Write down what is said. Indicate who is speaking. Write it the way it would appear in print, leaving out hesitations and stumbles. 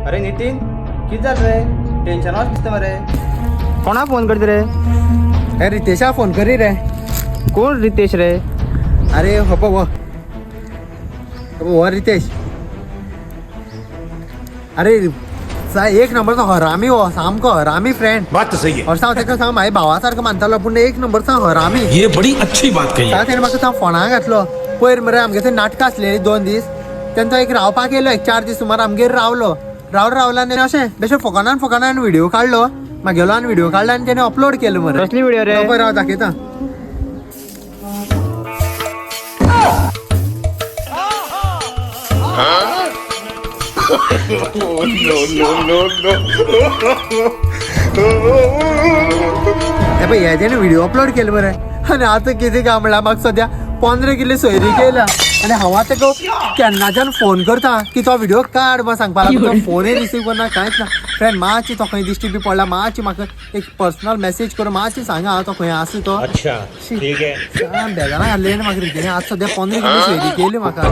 Speaker 1: अरे नितीन, कितें जालें रे? टेन्शनाच दिसता मरे. कोणा फोन करता रे?
Speaker 2: हे रितेशा फोन करी रे.
Speaker 1: कोण रितेश रे?
Speaker 2: अरे हो पळय, हो हो रितेश. अरे एक नंबरचो हरामी हो, सामको हरामी फ्रेंड.
Speaker 3: बात तो सही है.
Speaker 2: और हांव ताका सांग म्हाज्या भावा सारको मानतालो, पूण एक नंबरचो हरामी.
Speaker 3: ये बड़ी अच्छी बात कही.
Speaker 2: तेणें म्हाका सांग फोणाक घातलो. पयर मरे आमगे थंय नाटकां आसलेलीं 2 दीस. तेन्ना तो एक रावपाक येयलो. एक 4 दीस सुमार आमगेर रावलो. रावलो रावलो आनी अशें बेश्टे फकाणान फकाणान व्हिडिओ काडलो मागेलो आनी व्हिडिओ काडलो आनी तेणें अपलोड केलो मरे.
Speaker 1: कसली व्हिडिओ रे?
Speaker 2: तो पळय, हांव दाखयता. हे पळय, हे तेणें व्हिडिओ अपलोड केले मरे. आनी आतां कितें काय म्हणल्यार म्हाका सद्या 15 किलो सोयरी केल्या आनी हांव आतां ताका केन्नाच्यान फोन करता की तो व्हिडिओ काड बा सांगपा लागलो. तो फोनय रिसीव करना, कांयच ना. फ्रेंड, मातशी तो खंय दिश्टी बी पडला, मातशी म्हाका एक पर्सनल मॅसेज करून मातशी सांगा तो खंय आसा तो.
Speaker 4: अच्छा, ठीक है.
Speaker 2: बेजारां घातले म्हाका रितीने. आज सद्या 15 किलो सोयरी केली म्हाका.